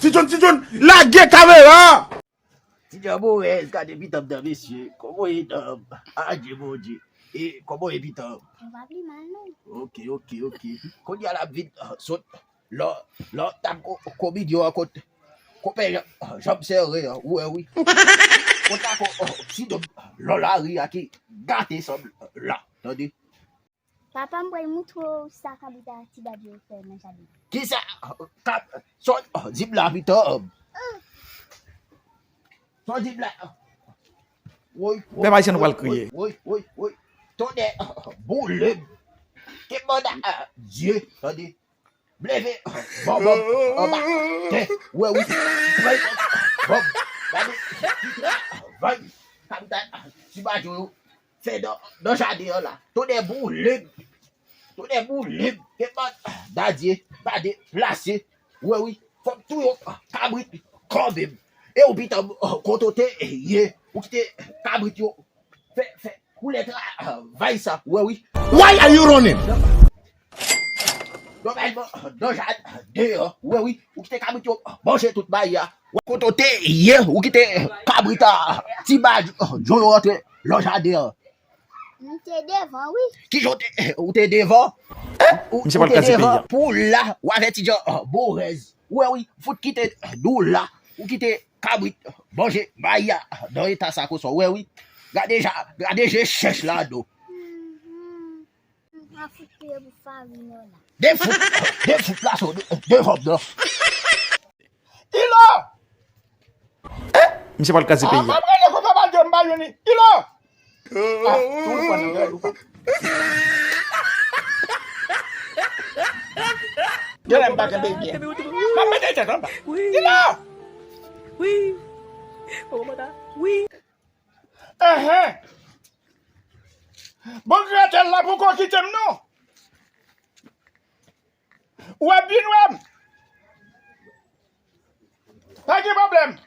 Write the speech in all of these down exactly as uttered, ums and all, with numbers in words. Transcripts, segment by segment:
Ti John, Ti John, lage kamera! Ti John Morez, gade pitanm nan, mesye. Kòman ye, nonm? Adye, Bondye. E kòman ye, pitanm? Yo pa pli mal, non. Ok, ok, ok. Kounye a l ap vin, ah, sot. Lò, lò, t ap ko-, kominyon an kot. Konpè, jan, janm sere, an, ou wè, wi. Kot la, ko-, oh, ti dòm, lò lari a ki gate sanm la, tande. Papa, m pral moutre w sa kabrit a Ti Badje fè nan jaden. Kisa? Kab-, sa w di m la, pitanm? Sa w di m la? Woy, woy, pèp ayisyen, nou pral kriye. Woy, woy, woy. Tonnè boule m. Ke banda, ah, Dye, tande. M leve, bòm, bòm, anba tè. Wè, wi. Pran, bòm. Gade, ti travay. Kabrit a Ti Badje yo fè nan, nan jaden an la. Tonnè boule m. Tonnè boule m. Ke banda, Dye, pa deplase. Wè, wi. Fò m touye yon kabrit kanmenm. E ou pitanm, kote w te ye, ou kite kabrit yo fè, fè koulè travay sa, wè wi. Why are you running? Nòmalman, nan jaden an, wè wi, ou kite kabrit yo manje tout bay a. Kote w te ye, ou kite kabrit a Ti Badje yo rantre nan jaden an. M te devan, wi. Kijan w te, ou te devan? Ou, misye ou pral te kraze peyi devan a. Pou la, w avèti John Morez. Wè wi, fout kite nou la. Ou kite kabrit manje bay a nan eta sa konsa, wè wi. Gade ja, gade je chèch la do. Mhm. A fout peye pou farin yo la. De fout, de fout la so, de, de vòb nan. Ilo! Eh, misye pral kraze peyi a. Ah, m ap rele konsa pa djòm pa jwenn li. Ilo! Ah, tou l pran nan gòl ou pa. Genlè m pa kenbe l byen. M ap mete tèt anba. Wi. Ilo! Wi. Kòman ta? Wi. Enhen. Bon, gratèl la poko kite m non. W ap vin wè m. Pa gen pwoblèm.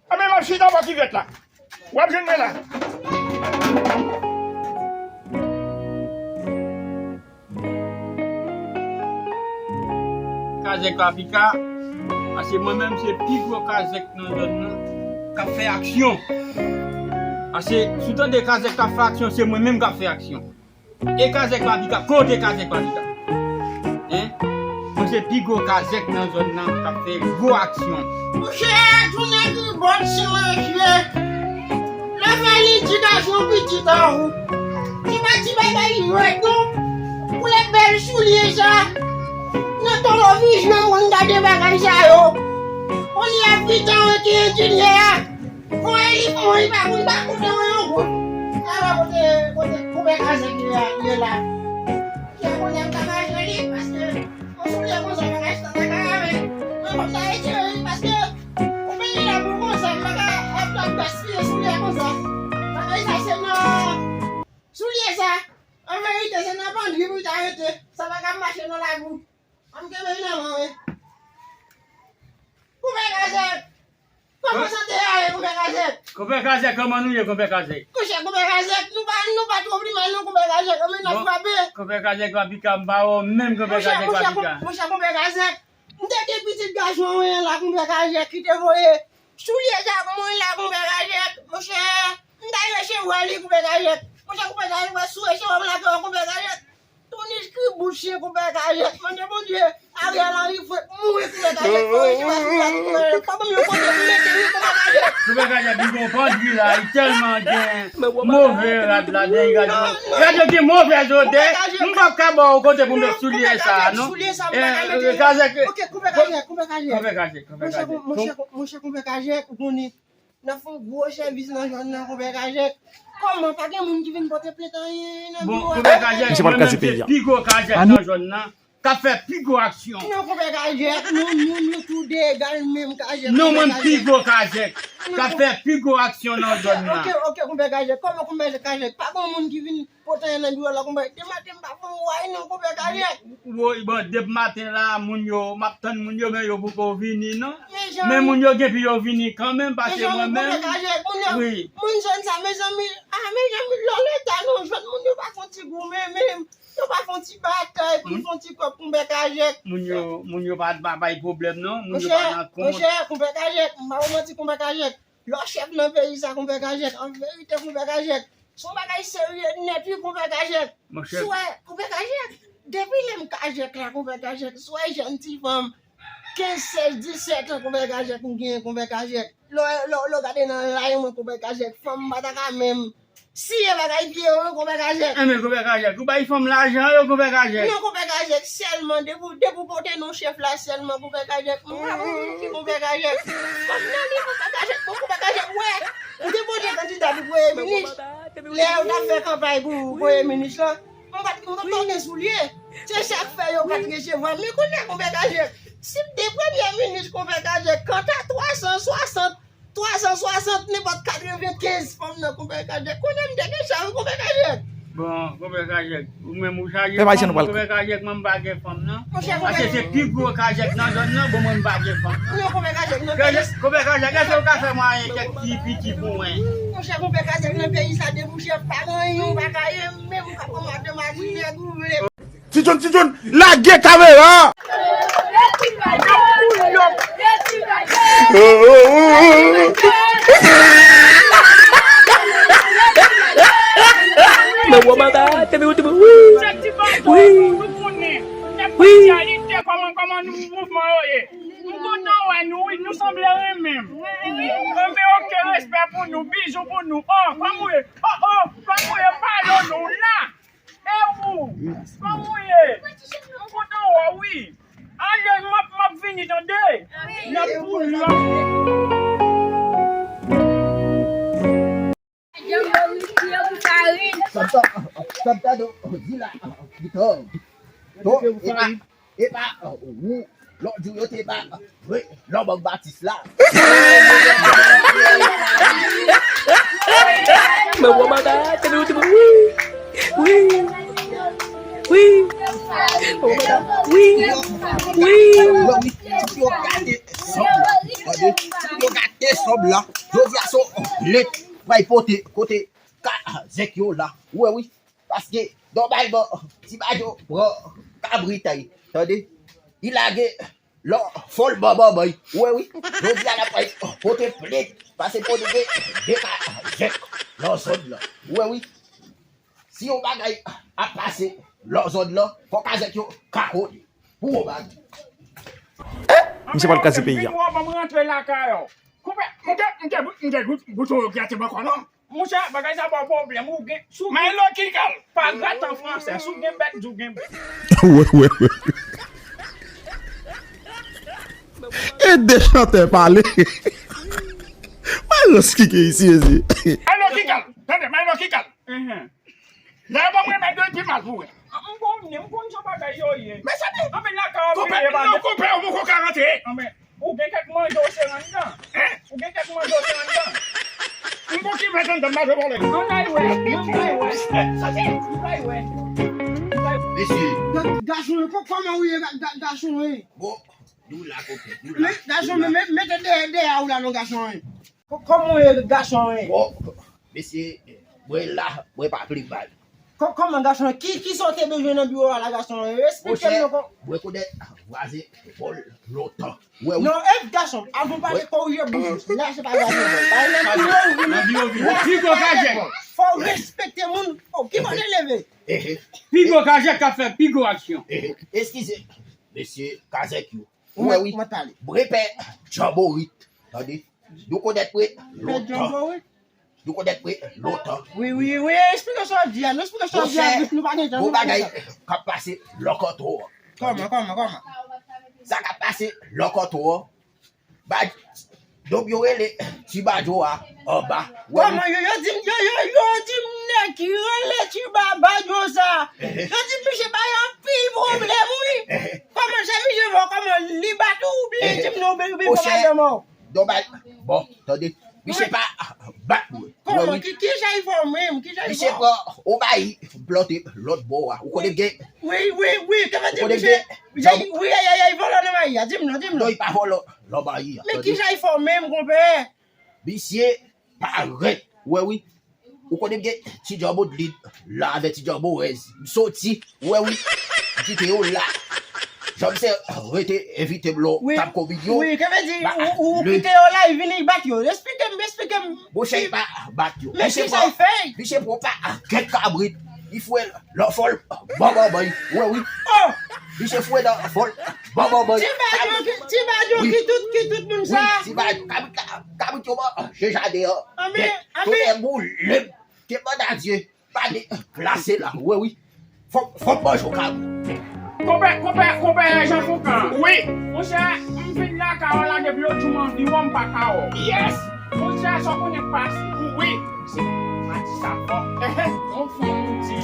Anben, m ap chita bò kivèt la. W ap jwenn mwen la. Kazèk pa pika, paske mwen menm se pi gwo kazèk nan zòn nan k ap fè aksyon. Paske si w tande kazèk k ap fè aksyon, se mwen menm k ap fè aksyon. E kazèk pa pika, kote kazèk pa pika? Hein? Mwen se pi gwo kazèk nan zòn nan k ap fè gwo aksyon. Monchè, tou nèg bòt se manje. Lè fè li di gason pitit an ou. Li pa ti bagay jwèt non. Koulè bèl soulye sa. Nan televizyon mwen gade bagay sa yo. On y a huit ans ki enjenyè a. Mwen li fè mwen li pa konn pa kote mwen yon gout. Ala kote, kote kouvè kazèk li a, li la. Kè konnen m ka mache li, paske yon soulye konsa bagay sa ta ka lave. Mwen konn ta retire li, paske yon peyi la pou konsa, m pa ka ap, ap gaspiye soulye konsa. Bagay sa se nan soulye sa. An verite, se nan pandri pou l ta rete. Sa pa ka mache nan lagou. An m kenbe l nan men, wi. Kouvè kazèk. Kòman sante a ye, Konpè Kazèk? Konpè Kazèk, kòman nou ye, Konpè Kazèk? Monchè, Konpè Kazèk, nou pa, nou pa twò pi mal non, Konpè Kazèk, anben n ap frape. Konpè Kazèk pa pika, m pa wè w menm, Konpè Kazèk pa pika. Monchè, Konpè Kazèk, m te gen pitit gason mwen an la, Konpè Kazèk, ki te voye soulye sa pou mwen la, Konpè Kazèk. Monchè, m ta resevwa li, Konpè Kazèk. Monchè, Konpè Kazèk, w ap sou resevwa m la, Konpè Kazèk. Tony Skribouch ye Konpè Kajèk. Mande Bondye Ariel Henry fwet mouri Konpè Kajèk. Fò rete pa sou plas Konpè Kajèk. Fò ban m yon kote pou mete li Konpè Kajèk. Konpè Kajèk, li gon pandri la, li tèlman gen move rad ladan, li rad yo. Rad yo gen movèz odè. M p ap ka ba w kote pou m met soulye sa a, non. Soulye sa, m pa ka mete li. Kajèk. Ok, Konpè Kajèk, Konpè Kajèk. Konpè Kajèk, Konpè Kajèk. Monchè, monchè, monchè, Konpè Kajèk, ou konnen. N ap fè yon gwo sèvis nan zòn nan, Konpè Kajèk. Kòman pa gen moun ki vin pote plent anyen nan biwo a? Bon, Konpè Kajèk, mwen menm se pi gwo Kajèk nan zòn nan, k ap fè pi gwo aksyon. Non, Konpè Kajèk, nou, nou, nou tou de egal menm Kajèk. Non, mwen pi gwo Kajèk, k ap fè pi gwo aksyon nan zòn nan. Ok, ok, Konpè Kajèk, kòman Konpè Kajèk? Pa gen moun ki vin pote anyen nan biwo la, Konpè. Depi maten m pa fè yon way non, Konpè Kajèk. Woy, bon, depi maten la, moun yo, m ap tann moun yo, men yo poko vini non. Men moun yo gen pou yo vini kanmenm, paske mwen menm, wi. Moun zòn sa, mezanmi, ah, mezanmi, lò leta nou jwenn moun yo pa fè yon ti goumen menm. Tou pa fè yon ti batay pou l fè yon ti kòb, konpè Kajèk. Moun yo, moun yo pa, pa bay pwoblèm, non. Moun yo pa nan kont. Monchè, monchè, konpè Kajèk, m pa pou manti, konpè Kajèk. Lè w chèf nan peyi sa, konpè Kajèk, an verite, konpè Kajèk, se yon bagay serye nèt, wi, konpè Kajèk. Monchè. Si w wè, konpè Kajèk, depi lè m Kajèk la, konpè Kajèk, si w wè jèn ti fanm, kenz, sèz, disèt an, konpè Kajèk, m genyen, konpè Kajèk. Lè w, lè w, lè w gade nan lay mwen, konpè Kajèk, fanm m pa ta ka menm siye bagay pye yo, konpè Kajèk. Enben, konpè Kajèk, ou bay fanm lajan yo, konpè Kajèk. Non, konpè Kajèk, sèlman, depi, depi w pote non chèf la, sèlman, konpè Kajèk, m pa pou manti, konpè Kajèk. Fanm nan li, konpè Kajèk, bon, konpè Kajèk, wè, ou te pote kandida pou premye minis, lè yo t ap fè kanpay pou premye minis lan. M pa t, m pa t gen soulye. Se sa k fè yo pa t resevwa m. Men kounye a, konpè Kajèk, si m te premye minis, konpè Kajèk, kanta twa san swasant, twa san swasant, nenpòt katrevenkenz fanm nan, konpè Kajèk, kounye a m te gen chanm, konpè Kajèk. Bon, konpè Kajèk, ou menm ou chaje fanm, konpè Kajèk, mwen m pa gen fanm, non. Monchè, konpè Kajèk, se pi gwo Kajèk nan zòn nan, bon, mwen m pa gen fanm, non. Non, konpè Kajèk, non. Kajèk, konpè Kajèk, èske ou ka fè mwen kèk ti piti pou mwen? Monchè, konpè Kajèk, nan peyi sa, depi w chèf pa gen anyen, ou pa ka ye, menm ou ka pran madanm ak nèg ou vle. Ti John, Ti John, lage kamera! Men wè baba, te vin, te vin, wi. Wi. Wi. Kòman, kòman nou mouvman yo ye? M kontan wè nou, wi, nou sanble renmen m. Enben, oke, respè pou nou, bizou pou nou. Oh, kòman w ye? Oh, oh, kòman w ye? Pale non, w la. E ou? Kòman w ye? M kontan wè w, wi. Ale, m ap, m ap vini, tande. N ap pou lòt. Janm yo wi, yo pou farin. Santa, Santa do, di la, di to. To, e pa, e pa, ou, lòt jou yo te ba, wi, lò bank Batis la. Men wè baba, te nou, te nou, wi, wi, wi, wè baba, wi, wi. Lò wi, ti yo gate sòb la, tande, ti yo gate sòb la. Jodi a se yon lèt, bay pote, kote, ka, zèk yo la, ou wè wi. Paske, dòbalman, Ti Badjo pran kabrit, tande, li lage lò fòl banbanbay. Ou wè wi, jodi a l ap pote plent, pase pote de, de kazèk nan zòn nan. Ou wè wi, si yon bagay ap pase nan zòn nan, fò kazèk yo kakone. Pou yon bagay. Misye pral kraze peyi a. Ban m rantre lakay ou. Koupe, m te, m te, m te gout, gout yon gate bò kò non. Monchè, bagay sa ba w pwoblèm, ou gen, si w gen, pa gate an fransè, si w gen bèt, di w gen bèt. Wè, wè, wè. E de chantè pale. Mwen rans ki gen isi, mezi. Milo ki kal, tande, Milo ki kal. Lè yo ban mwen mèt de pi mal pou wè. M konnen, m konn jan bagay yo ye. Mezanmi, anben lakay ou konpè, bliye bagay. Non, konpè, ou poko ka rantre. Anben, ou gen kèk manje w sere anndan. Hein? Ou gen kèk manje w sere anndan. M gon ti mèt anndan, m pa vle vòlè. Ann al wè, ann al wè. Soti. M pral wè. Mesye. Ga-, gason, kò-, kòman ou ye, ga-, ga-, gason, wi? Bon, nou la, konpè, nou la. Men, gason, nou la. Men, men, mete dèyè, dèyè ou la, non, gason, wi. Kò-, kòman ou ye, gason, wi? Bon, mesye, mwen la, mwen pa plenyen. Kò-, kòman, gason, ki, ki sa w te bezwen nan biwo a la, gason? Esplike m non, kò. Mwen konèt vwazen vòl lontan. Wè, wi. Non, e, gason, avan w pale, korije bouch ou. La, se pa vwazen vòl. Pale nan biwo, wi. Nan biwo, wi. Pi gwo kajèk. Fò w respekte moun. Oh, ki kote leve? Pi gwo kajèk k ap fè pi gwo aksyon. Eskize, mesye kazèk yo. Ou wè, wi. Mwen pale. Brepè Janborit. Tande. Nou konèt mwen lontan. Nou konèt mwen lontan. Wi, wi, wi, eksplike sa w di a. Nou eksplike sa w di a, monchè, vit, nou pa gen tan, nou pa gen tan. Gon bagay k ap pase Lòkòtwo. Kòman, kòman, kòman? Sa k ap pase Lòkòtwo. Ba, donk yo rele Ti Badjo a anba. Wè, kòman yo, yo di m, yo, yo, yo di m nèg ki rele Ti Ba-, Badjo sa. Yo di m misye bay anpil pwoblèm, wi. Kòman sa misye fè, kòman li bat ou, oubyen di m non, oubyen, oubyen kòman madanm ou? Donk, ba, bon, tande. Misye pa bat mwen. Kòman? Ki, ki jan li fè w menm? Ki jan li fè w? Misye pran, ou bay, plante lòt bò a. Ou konnen gen. Wi, wi, wi, kòman di misye? Wi, ay, ay, ay, vòlò nan mayi a. Di m non, di m non. Non, li pa vòlò nan mayi a. Men ki jan li fè w menm, konpè? Misye parèt. Ou wè, wi. Ou konnen m gen ti djanm Odlin la avèk ti djanm Orèz. M soti, ou wè wi. M kite yo la. Jan m se rete envite m lò tab kominyon. Wi, ke vle di, ou, ou kite yo la, li vini bat yo. Esplike m, esplike m. Monchè, li pa bat yo. Men kisa l fè? Misye pran pa kèk kabrit. Li fwe l, lò fò l, bon, bon, bon, wi, wi. Oh! Misye fwe nan fò l, bon, bon, bon. Ti Badyo ki, Ti Badyo ki tout, ki tout moun sa. Wi, Ti Badyo, kabrit la, kabrit yo, bon, je jaden an. Anben, anben. Tonè boule m, te mande a Dye. Pa deplase la, ou wè wi. Fò, fò m manje yon kabrit. Konpè, konpè, konpè Jean Foucan. Wi. Monchè, m vin lakay ou la depi lòt jou m anvi wè w m pa ka wè w. Yes. Monchè, sa w konnen k pase. Wi. Se, m a di sa fò. Ehe. Yon fanm di,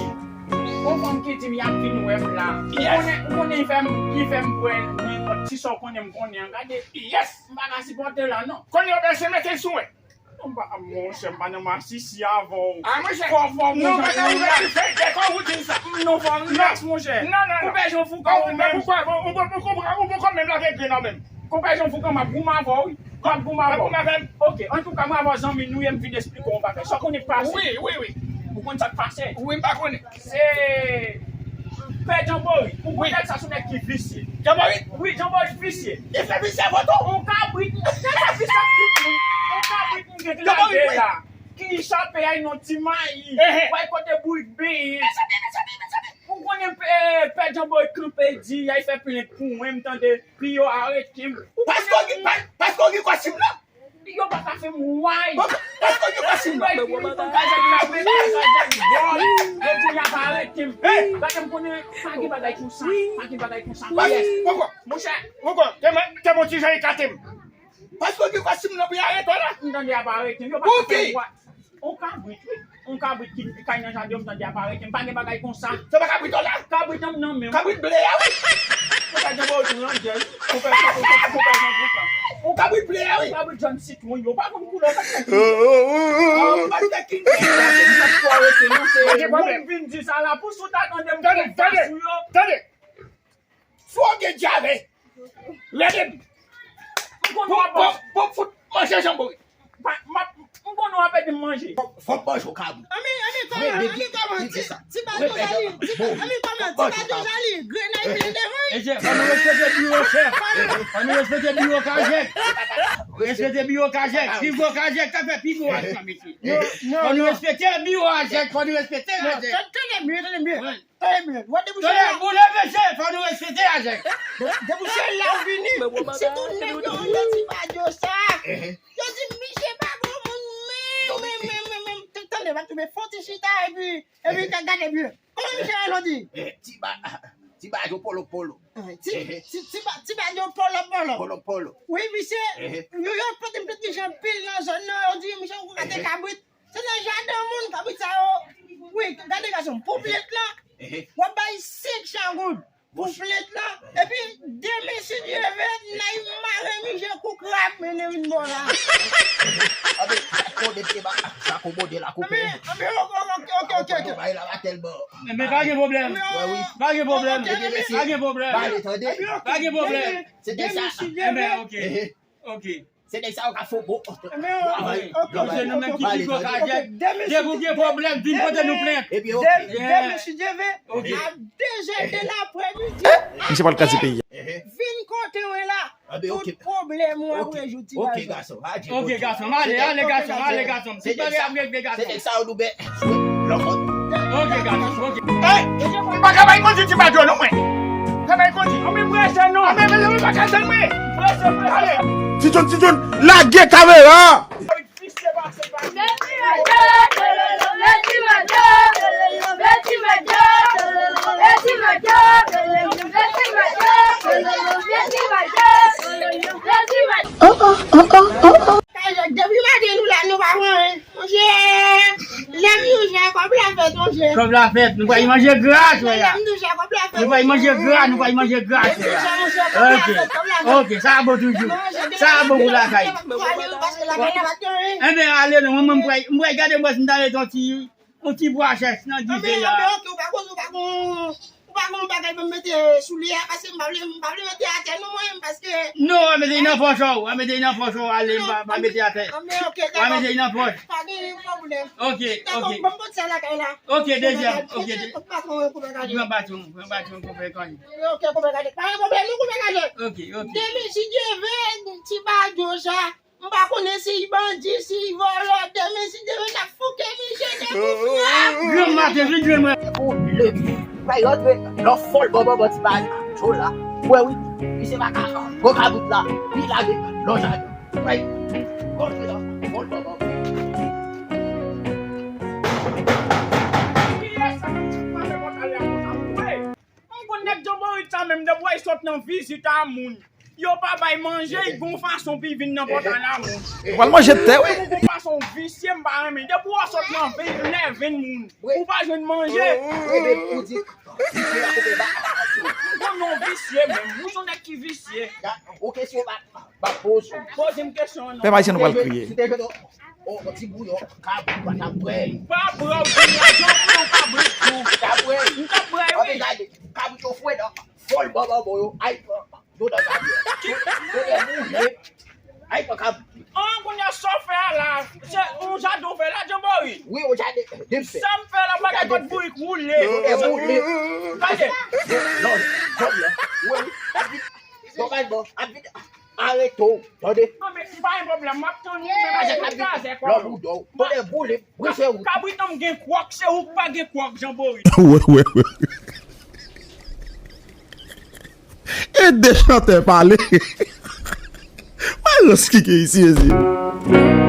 yon fanm ki di m y ap vin wè m la. Yes. Ou konnen, ou konnen li fè m, li fè m bwè nenpòt ti sa w konnen m konnen an. Gade. Yes. M pa ka sipòte l la non. Konnen yo bèse mete l sou mwen. Non, m pa, monchè, m pa nan masisi avè w. Ah, monchè. Fò, fò, non, monchè, pa ta ouvè ti fèy, dèkò ou di m sa. Non, fò relax, monchè. Non, non, non. Konpè Jean Foucan, ou menm. Ou poko menm lave grenn nan menm. Konpè Jean Foucan, m ap goumen avè w, wi. M ap goumen avè w. M ap goumen avè m. Ok, antouka, mwen avè w zanmi nou ye, m vin esplike w yon bagay. Sa w konnen k pase? Wi, wi, wi. Ou konn sa k pase? Wi, m pa konnen. Se Pè Djanborit. Ou konnen sa se yon nèg ki visye. Djanborit? Wi, Djanborit visye. Li fè visye avè w tou? On kabrit. Tèt sa visye ak tout moun. On kabrit m gen ki lage la. Ki chape ay nan ti mayi. Ehe. Wè kote bourik benyen. Mezanmi, mezanmi, mezanmi. Ou konnen Pè, Pè Djanborit kanpe di, y al fè plent pou mwen, m tande, pi yo arete m. Paske w gen, pa, paske w gen kòstim nan. Yo pa ka fè m wè. Paske w gen kòstim nan. Yo di y ap arete m. Gade m konnen pa gen bagay konsa. Pa gen bagay konsa. Monchè. Monchè, te mwen, te mwen ti jan ekate m. Paske w gen kòstim nan pou y arete w la. M tande y ap arete m. Yo pa ka fè m wè. On kabrit, wi. On kabrit ki kay nan jaden, m tande y ap arete m. Pa gen bagay konsa. Se pa kabrit w la? Kabrit an m nan men w. Kabrit ble a, wi. Ou pa gen bò tou nan jèl. Ou pè, ou pè, ou pè jan konsa. On kabrit ble a, wi. On kabrit jòn sitwon, yo pa konn koulè, pa konn koulè. Ou pa fè king. Ou pa fè king. Moun vin di sa la, pou sou ta tande m konpa sou yo. Tande. Fò gen djavè. Rele m. M konn w ap. Pou, pou, pou fout manje Jean Boy. Pa, m ap, m konn w ap ede m manje. Fò, fò m manje w kabrit. Anben, anben, kòman, anben, kòman, ti, ti Badyo Jali, ti, anben, kòman, ti Badyo Jali, grenn nan vin devan. E, chèf, fò nou respekte biwo, chèf. Fò nou respekte biwo Kajèk. Respekte biwo Kajèk. Pi gwo Kajèk, sa fè pi gwo aksyon, mesye. Fò nou respekte biwo Kajèk, fò nou respekte Kajèk. Tande byen, tande byen. Tande byen, w ap debouche la. Tande, boule mesye, fò nou respekte Kajèk. De-, debouche la w vini. Sitou nèg yo anndan Ti Badyo sa. Yo di misye pa bon moun menm, menm, menm, menm, menm. T-, tande, w ap tounen fon ti chita epi, epi ka gade byen. Kòman misye rele w di? Ti Ba-, Ti Badyo polo polo. Ti, ti, ti Ba-, Ti Badyo polo polo. Polo polo. Wi, misye, yo, yo pote m tout misye anpil nan zòn nan, yo di misye ou gate kabrit. Se nan jaden moun kabrit sa yo. Wi, gade gason, pou plent lan, w ap bay senk san goud. Pou plent lan, epi demen si Dye vle, n a mare misye kou krab, mennen vin bò la. Anben, konnen te ba, sa komode la koupe. Anben, anben, ok, ok, ok, ok, ok. Bay la pa tèlman. Men pa gen pwoblèm. Pa gen pwoblèm. Pa gen pwoblèm. Pa gen pwoblèm. Se te sa. Anben, ok. Ok. Se nèg sa yo k ap fè bon travay. Paske nou menm ki pi gwo Kajèk, depi w gen pwoblèm, vin pote nou plent. Epi, ok. Demen si Dye vle, a de zè de lapremidi, misye pral kraze peyi a. Vin kote mwen la. Tout pwoblèm ou ap rezoud, ti gason. Ok, gason, ale, ale, gason, ale, gason. Tout bagay ap regle, gason. Se nèg sa yo nou bè. Ok, gason, ok. Ey, m pa ka bay kondi Ti Badyo non mwen. Pa bay kondi. Anben prese non. Anben, anben, anben, pa ka tann mwen. Prese, prese. Ale. Ti John, Ti John, lage kamera. Kajèk, depi maten nou la, nou pa pran anyen. Monchè, lè m touche a, kòb la fèt, monchè. Kòb la fèt, nou pral manje gra, frè. Lè m touche a, kòb la fèt, monchè. Nou pral manje gra, nou pral manje gra, frè. Monchè, monchè, kòb la fèt, kòb la fèt. Ok, ok, sa a bon toujou. Sa a bon pou lakay. Paske lakay la pa t gen anyen. Enben, ale non, mwen, mwen, m pral, m pral gade, m pral, m ta mete yon ti, yon ti bwa chèch nan dife a. Anben, anben, ok, ou pa konn, ou pa konn, ou pa konn bagay pou m mete sou li a, paske m pa vle, m pa vle mete atè non, mwen, paske Non, w a mete li nan pòch ou, w a mete li nan pòch ou, ale, pa, pa mete atè. Anben, ok, dakò. W a mete li nan pòch. Pa gen pwoblèm. Ok, ok. Dakò, ban m pote sa lakay la. Ok, dezyèm, ok. Patwon, koupe gade. Pran patwon, pran patwon, koupe gade. Ok, koupe gade. Pa gen pwoblèm, nou koupe gade. Ok, ok. Demen, si Dye vle, ti badyo sa. M pa konnen si l bandi, si l vòlò, demen si Dye vle n ap fouke misye de kout frap. Granm maten, vin jwenn mwen. Se pou lendi. Bay lòd, wi. Lè w fòl bò bò bò ti bay. Cho la. Ou wè wi. Misye pa ka. Gwo kabout la. Li lage. Lòd la. Bay. Gòl la. Fòl bò bò. Kiyès sa k ap frape pòt la konsa? Wi. M konn nèg Djanborit sa menm, depi w wè l sot nan vizit a moun, yo pa bay manje, l gon fason pou l vin nan pòt a la moun. Ou pral manje tè, wi. L gon fason visye, m pa renmen. Depi w sot nan vi, lè vin moun, ou pa jwenn manje. Ou di, visye la koupe ba. Ou gon non visye menm, ou se yon nèg ki visye. Ou kesyon ba, ba poze. Poze m kesyon an non. Pèp ayisyen nou pral kriye. Si te jwenn yon, yon ti bouyon kabrit, ou pa ta bwè l. Pa bwè w, bouyon, jan bouyon kabrit tou. Ou ta bwè l. M ta bwè l, wi. Anben gade, kabrit yo fre nan fòl bò bò bò yo. Ay, pran, pran. Yo nan kabrit. Yo, yo boule. Ay, pran kabrit. An, kounye a sa w fè a la, se yon jaden w fè la, Djanborit? Wi, yon jaden, de m fè. Sa m fè la, pa gen kòd bourik woule. Yo, yo boule. Gade. Non, kòb la. Wi, wi. Bon, gade, bon. Ap vin. Arete w, tande? Anben, pa gen pwoblèm, m ap tann ou menm pou kazèk ou. Lòt ou dò. Tande, boule, brise ou. Kabrit an m gen kwòk, se ou k pa gen kwòk, Djanborit. Wè, wè, wè. E de chantè pale. Wè, rans ki gen isi, mezye.